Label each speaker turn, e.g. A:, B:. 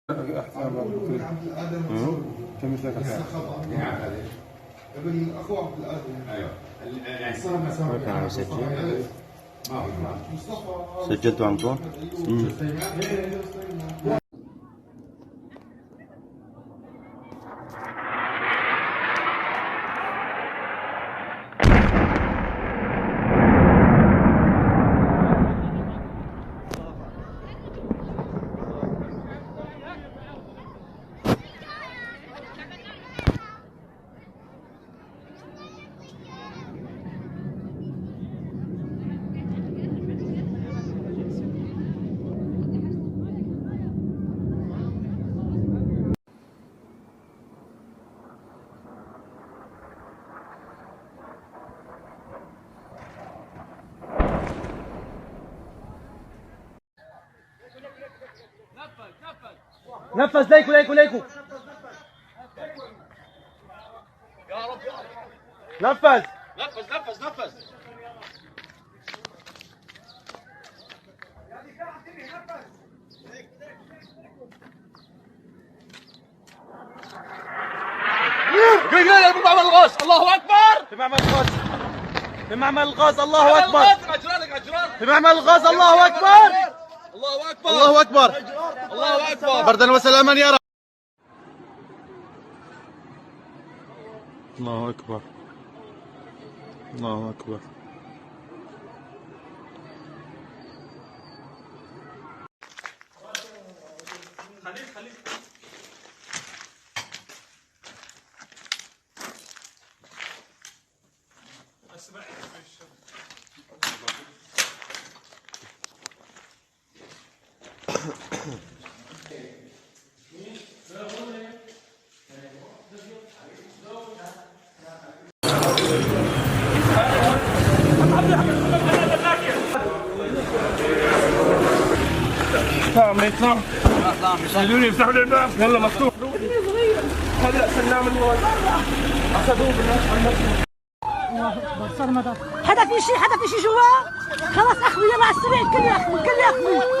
A: ابن اخوه عبد القادر.
B: ايوه، يعني صار
C: كان عم يسجل.
B: ما في.
C: سجلتوا عندكم؟
D: نفذ، ليكو ليكو ليكو، نفذ.
E: نفذ نفذ نفذ. قول معمل الغاز، الله اكبر.
D: في معمل الغاز، في معمل الغاز، الله اكبر.
E: اجرارك اجرار.
D: في معمل الغاز، الله اكبر.
E: الله اكبر.
D: الله اكبر.
E: الله اكبر.
D: بردا وسلاما يا رب.
F: الله أكبر، الله أكبر.
G: الله اكبر، صار مدى. حدا في شيء؟ حدا في شيء جوا؟ خلاص اخوي، يلا على السريع، الكل يا اخوي، الكل يا اخوي.